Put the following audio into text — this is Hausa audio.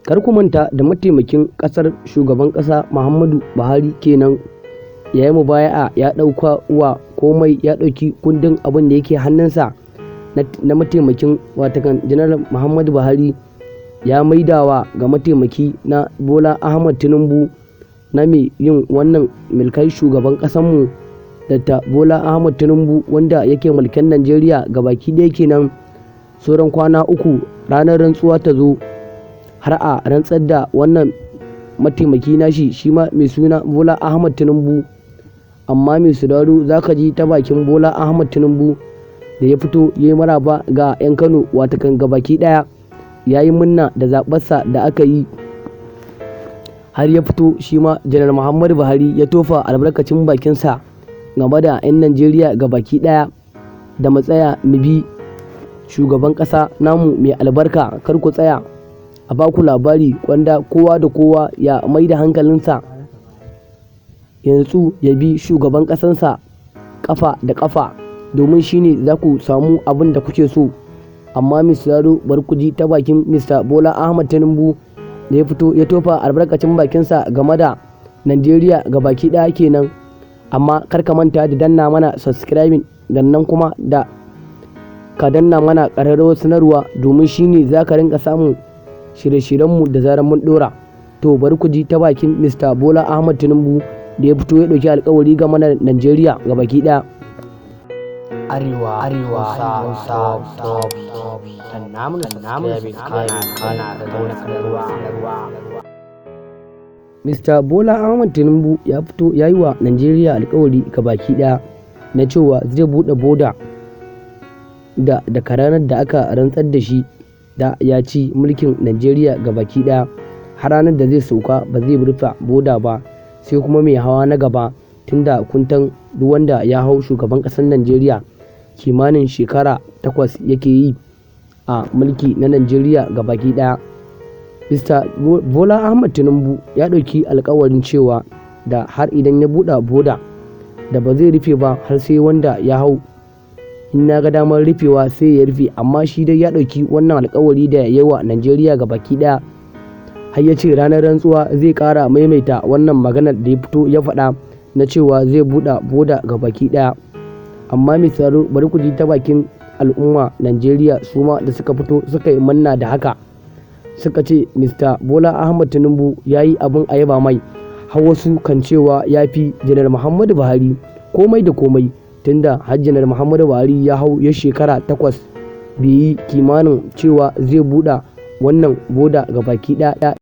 Kar ku manta da mataimakin ƙasar shugaban ƙasa Muhammadu Buhari kenan ya yi mubaya'a, ya ɗauka wa komai, ya ɗauki kundin abin da yake hannunsa na mataimakin, watakan Janar Muhammadu Buhari, ya maidawa ga mataimaki na Bola Ahmad Tinubu na mai yin wannan mulkai shugaban ƙasanmu Dr. Bola Ahmad Tinubu, wanda yake mulkin Najeriya gabaki ɗaya kenan. Sauran kwana 3 ranar rantsuwa ta zo har a rantsar da wannan mataimaki nashi, shi ma mai suna Bola Ahmad Tinubu. Amma mai sauraro, za ka ji ta bakin Bola Ahmad Tinubu da ya fito ya yi maraba ga 'yan Kano, watakan gabaki ɗaya ya yi murna da zaɓarsa da aka yi, har ya fito shi ma Janar Muhammadu Buhari ya tofa albarkacin bakinsa game da 'yan Najeriya gabaki ɗaya da mu tsaya mu bi shugaban ƙasa namu mai albarka. Kar ku tsaya a baku labari, kwanda kowa da kowa ya mai da hankalinsa ya nutsu ya bi shugaban ƙasansa kafa da kafa, domin shine za ku samu abin da kuke so. Amma mai sauraro, bari ku ji ta bakin Mr. Bola Ahmad Tinubu da ya fito ya tofa albarkacin bakinsa game da Najeriya gabaki ɗaya kenan. Amma kar ka manta da danna mana subscribing, nan kuma da ka danna mana ƙararrawar sanarwa, domin shine za ka rinka samun shirye-shiryenmu da zarar mun ɗora. To, bari ku ji ta bakin Mr. Bola Ahmad Tinubu da ya fito ya ɗauki alkawari game da Najeriya gabaki ɗaya. Arewa Arewa Hausa Top Top, danna mana subscribe, kana kana da sanarwa. Mr. Bola Ahmad Tinubu ya fito ya yi wa Najeriya alkawari gabaki ɗaya na cewa zai buɗe boda da daga ranar da aka rantsar da shi da ya ci mulkin Najeriya gabaki ɗaya har ranar da zai sauka, ba zai rufe boda ba, sai kuma mai hawa na gaba, tunda kuntan duk wanda ya hau shugaban ƙasar Najeriya kimanin shekara 8 yake yi a mulki na Najeriya gabaki ɗaya. Mr. Bola Ahmad Tinubu ya ɗauki alkawarin cewa da har idan ya buɗe boda da ba zai rufe ba har sai wanda ya hau in na ga damar rufewa sai ya rufe. Amma shi dai ya ɗauki wannan alkawari da ya yi wa Najeriya gabaki ɗaya, har ya ce ranar rantsuwa zai ƙara maimaita wannan maganar da ya fito ya faɗa na cewa zai buɗe boda gabaki ɗaya. Amma mai sauraro, bari ku ji ta bakin al'umma Najeriya su ma da suka fito suka yi murna da haka, suka ce Mr. Bola Ahmad Tinubu ya yi abin a yaba mai, har wasu kan cewa ya fi Janar Muhammadu Buhari komai da komai, tunda har Janar Muhammadu Buhari ya hau ya shekara 8 bai yi kimanin cewa zai buɗe wannan boda gabaki ɗaya.